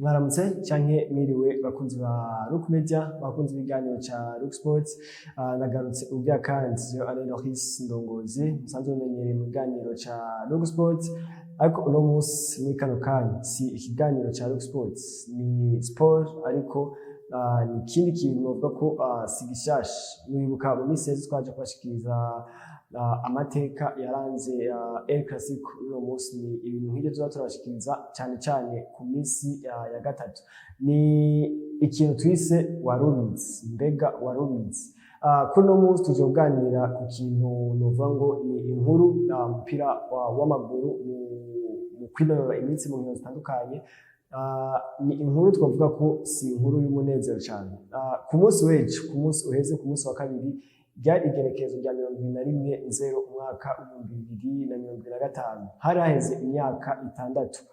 Mwaramutse canke mwiriwe, bakunzi ba Rook Media, bakunzi b'ibiganiro ca Rook Sports. Nagarutse ubwa kandi yo Alain Loris Ndongozi, musanzwe mumenyereye mu biganiro ca Rook Sports. Ariko uno munsi, muri kano kanya, si ikiganiro ca Rook Sports, ni sport, ariko ni ikindi kintu novuga ko si gishasha. Mwibuka mu minsi yaheze twaje kubashikiriza amateka yaranze El Clasico. Uno munsi ni ibintu nk'ivyo tuba turabashikiriza cyane cyane ku minsi ya gatatu. Ni ikintu twise "Warubizi". Mbega warubizi? Kuri uno munsi tuje kuganira ku kintu novuga ngo ni inkuru mupira w'amaguru, mu kwinonora imitsi, mu nkino zitandukanye. Ni inkuru twavuga ko si inkuru y'umunezero cyane. Ku munsi w'ejo, ku munsi uheze, ku munsi wa kabiri, ryari igenekerezo rya 21/0 umwaka 2025, hari haheze imyaka 6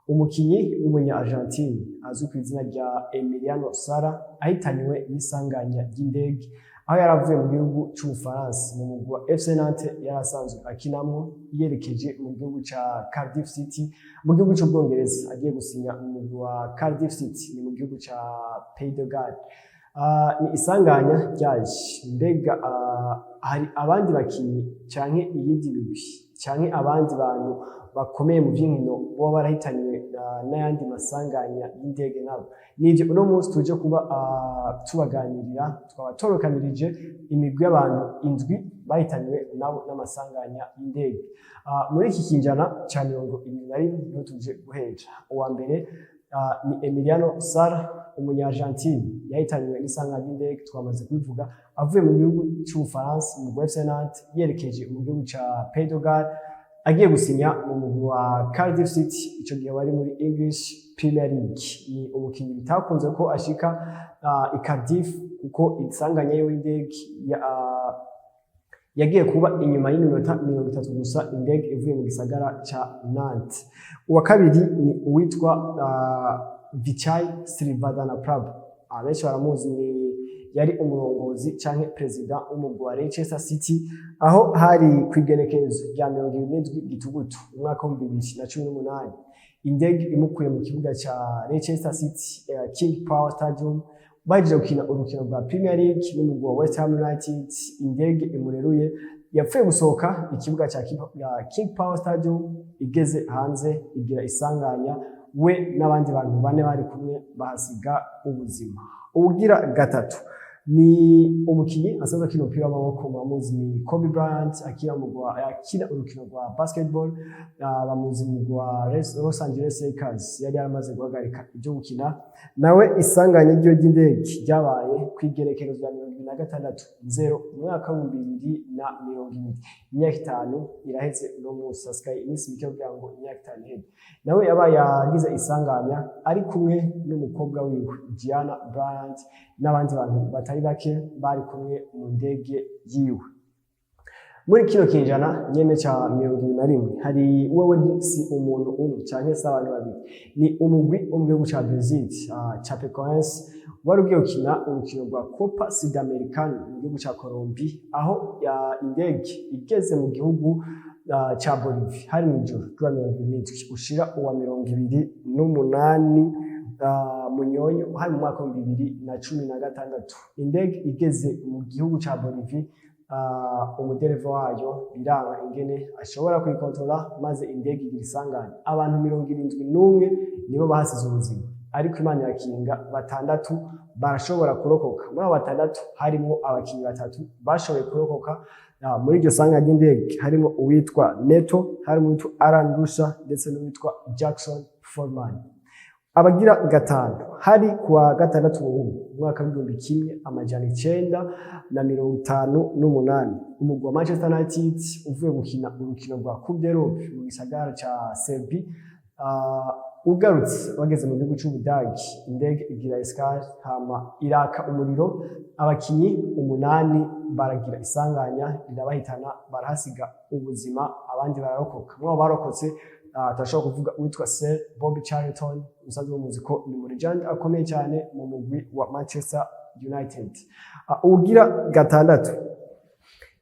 umukinyi w'umunya Argentine azwi ku izina rya Emiliano Sala ahitanywe n'isanganya ry'indege, aho yari avuye mu gihugu c'Ubufaransa mu mugwi wa FC Nantes yari asanzwe akinamwo, yerekeje mu gihugu ca Cardiff City mu gihugu c'Ubwongereza, agiye gusinya mu mugwi wa Cardiff City, ni mu gihugu ca Pays de Galles. Ni isanganya ryaje. Mbega hari abandi bakinyi canke iyindi migwi canke abandi bantu bakomeye mu vy'inkino boba barahitanywe n'ayandi masanganya y'indege nabo? Nivyo uno munsi tuje kuba tubaganirira. Tukaba torokanirije imigwi y'abantu indwi bahitanywe nabo n'amasanganya y'indege muri iki kinjana ca 21. Niho tuje guhera. Uwa mbere ni Emiliano Sala, umunya-Argentine yahitanywe n'isanganya ry'indege, twamaze kubivuga, avuye mu gihugu c'Ubufaransa mu mugwi wa FC Nantes, yerekeje mu gihugu ca Pays de Galles, agiye gusinya mu mugwi wa Cardiff City, ico gihe wari muri English Premier League. Ni umukinyi bitakunze ko ashika i Cardiff, kuko isanganya y'indege yagiye kuba inyuma y'iminota 30 gusa indege ivuye mu gisagara ca Nantes. Uwa kabiri ni uwitwa Vichai Srivaddhanaprabha. Abenshi baramuzi, ni yari umurongozi canke perezida w'umugwi wa Leicester City, aho hari kw'igenekerezo rya 27 Gitugutu umwaka wa 2018, indege imukuye mu kibuga ca Leicester City, King Power Stadium, bahejeje gukina urukino rwa Premier League n'umugwi wa West Ham United. Indege imureruye yapfuye gusohoka ikibuga ca King Power Stadium, igeze hanze igira isanganya, we n'abandi bantu bane bari kumwe bahasiga ubuzima. Uwugira gatatu ni umukinyi asanzwe akina umupira w'amaboko, bamuzi ni Kobe Bryant, akina mu akina urukino rwa basketball, bamuzi mu rwa Los Angeles Lakers. Yari yaramaze guhagarika ibyo gukina. Nawe isanganya ryo ry'indege ryabaye kw'igenekerezo rya 26/0 umwaka wa 2020. Imyaka 5 iraheze uno munsi, hasigaye iminsi mike kugira ngo imyaka 5 ihere. Nawe yabaye yagize isanganya ari kumwe n'umukobwa wiwe Gianna Bryant n'abandi bantu batari bake bari kumwe mu ndege yiwe. Muri kino kinjana nyene ca 21, hari wewe si umuntu umwe canke se abantu babiri, ni umugwi wo mu gihugu ca Brazil, Chapecoense, wari ugiye gukina urukino rwa Copa Sudamericana mu gihugu ca Colombie, aho indege igeze mu gihugu ca Bolivie, hari mw'ijoro rya 27 ushira uwa 28 Munyonyo, hari mu mwaka wa 2016. Indege igeze mu gihugu ca Bolivie, umudereva wayo biranga ingene ashobora kuyikontrola, maze indege igira isanganya. Abantu 71 nibo bahasize ubuzima, ariko Imana irakinga, batandatu barashobora kurokoka. Muri abo batandatu harimo abakinyi batatu bashoboye kurokoka muri iryo sanganya ry'indege, harimo uwitwa Neto, harimo uwitwa Alan Ruschel, ndetse n'uwitwa Jackson Follmann. Abagira gatanu, hari kuwa gatandatu mu mwaka wa 1958, umugwi wa Manchester United uvuye gukina urukino rwa Coupe d'Europe mu gisagara ca Serbie, ugarutse bageze mu gihugu c'Ubudagi, indege igira escale, hama iraka umuriro. Abakinyi umunani baragira isanganya, irabahitana, barahasiga ubuzima, abandi bararokoka. Mwabo barokotse turashobora kuvuga uwitwa Sir Bobby Charlton, umusaza muzi ko ni mu legend akomeye cyane mu mugwi wa Manchester United. Uwugira gatandatu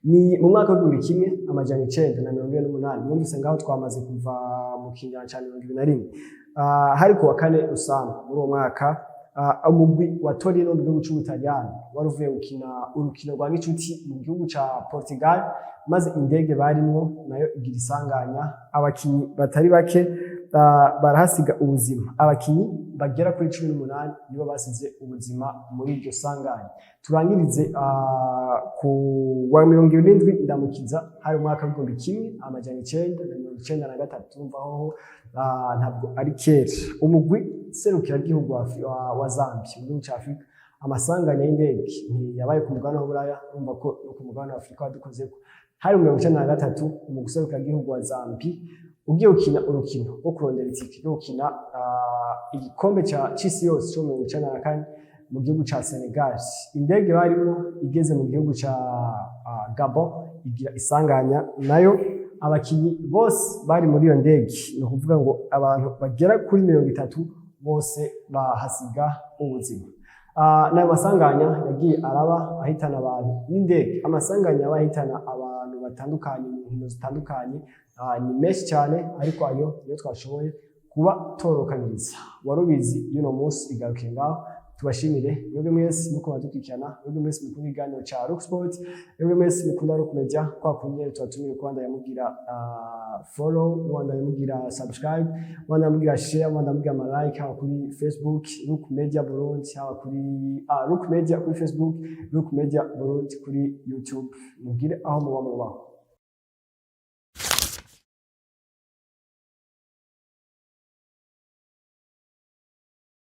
ni mu mwaka wa 1948. Mwumvise ngaho twamaze kuva mu kinyana ca 21. Hari ku wa kane Rusama muri uwo mwaka, umugwi wa Torino mu gihugu c'Ubutaliyani wari uvuye gukina urukino rwa gicuti mu gihugu ca Portugal, maze indege barimwo nayo igira isanganya, abakinyi batari bake barahasiga ubuzima. Abakinyi bagera kuri 18 nibo basize ubuzima muri iryo sanganya. Turangirize ku wa 27 Ndamukiza, hari umwaka w'1993. Turumva hoho ntabwo ari kera. Umugwi serukiragihugu wa Zambia mu gihugu ca Afrika, amasanganya y'indege ntiyabaye ku mugabane wa Buraya, urumva ko no ku mugabane wa Afrika wadukozeko. Hari 93, umugwi serukiragihugu wa Zambia ugiye gukina urukino rwo kurondera itike rwo gukina igikombe c'isi yose co 94 mu gihugu ca Senegal. Indege barimo igeze mu gihugu ca Gabon igira isanganya nayo, abakinyi bose bari muri iyo ndege, ni ukuvuga ngo abantu bagera kuri 30 bose bahasiga ubuzima. N'ayo masanganya yagiye araba ahitana abantu n'indege, amasanganya aba ahitana abantu batandukanye mu nkino zitandukanye ni menshi cyane, ariko ayo niyo twashoboye kuba torokaniriza. Warubizi y'uno munsi igarukiye ngaho. Tubashimire mwebwe mwese muko badukurikirana, mwebwe mwese mukunda ikiganiro ca Rock Sport, mwebwe mwese mukunda Rock Media. Kwa kundi tubatumire kubandanya mugira follow, mubandanya mugira subscribe, mubandanya mugira share, mubandanya mugira ama like, haba kuri Facebook Rock Media Burundi, haba kuri Rock Media kuri Facebook, Rock Media Burundi kuri YouTube. Mugire aho muba mubaho.